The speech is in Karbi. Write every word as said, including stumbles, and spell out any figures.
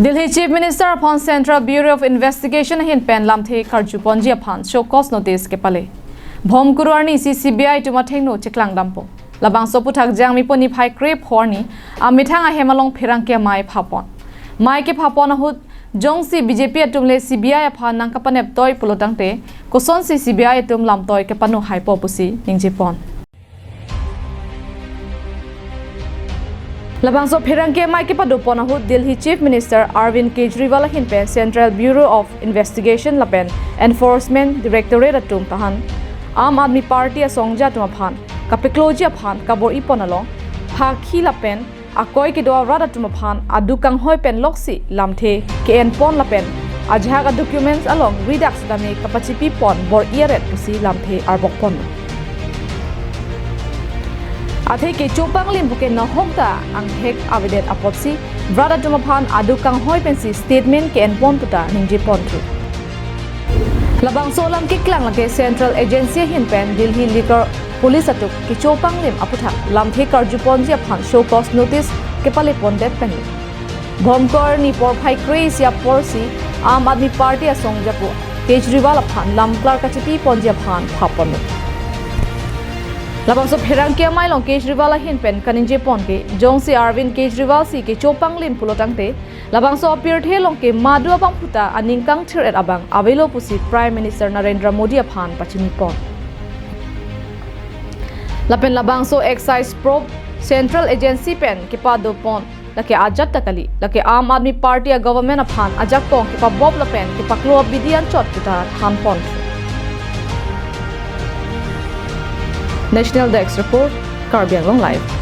Delhi Chief Minister aphan Central Bureau of Investigation ahin pen lamthe karjuponji aphan show cause notice kepale. Bhom kuru arni si C B I atum athengno cheklangdampo. Labangso aphuthak Jangmi pu niphai krepho arni amethang ahem along pherangke amei phapon. Mei kephapon ahut jongsi B J P atum le C B I aphan nangkapaneptoi pulotangte, kosonsi C B I atum lamtoi kepano haipo pusi ningjepon. Labangso pherangke amei kepadopon ahut Delhi Chief Minister Arvind Kejriwal ahin pen Central Bureau of Investigation lapen Enforcement Directorate atum aphan Aam Aadmi Party asongja atum aphan kapekloji aphan kabor-ipon along phakhi lapen akoi kedo arat atum aphan aduk kanghoi pen loksi lamthe ke-enpon lapen ajahak a-documents along ridak setame kapachipipon bor-i aret pusi lamthe arbokpon. Athe kecho panglim puke nahokta anghek avedet apotsi rat atum aphan aduk kanghoi pensi statement ke-enpon puta ningjeponthu. Labangso alam keklang lake Central Agency ahin pen Delhi Liquor Police atum kecho panglim aphuthak lamthe karjuponji aphan show cause notice kepalepondet pen. Bhom kuru arni porphai kre-isi apor si Aam Aadmi Party asongja pu Kejriwal aphan lamklar kachipiponji aphan phapon. Labangso pherangke amei along Kejriwal ahin pen kaningjepon ke jongsi Arvind Kejriwal si kecho panglim pulotangte, labangso apirthe along ke madu abang puta aning kangthir-et abang avelo pusi Prime Minister Narendra Modi aphan pachinipon. Lapen labangso excise probe Central Agency pen kepadopon lake ajat ta kali, lake Aam Aadmi Party a-government aphan ajakong kepabop lapen kepaklo abidi anchot puta thanpon. National Desk Report, Karbi Anglong Live.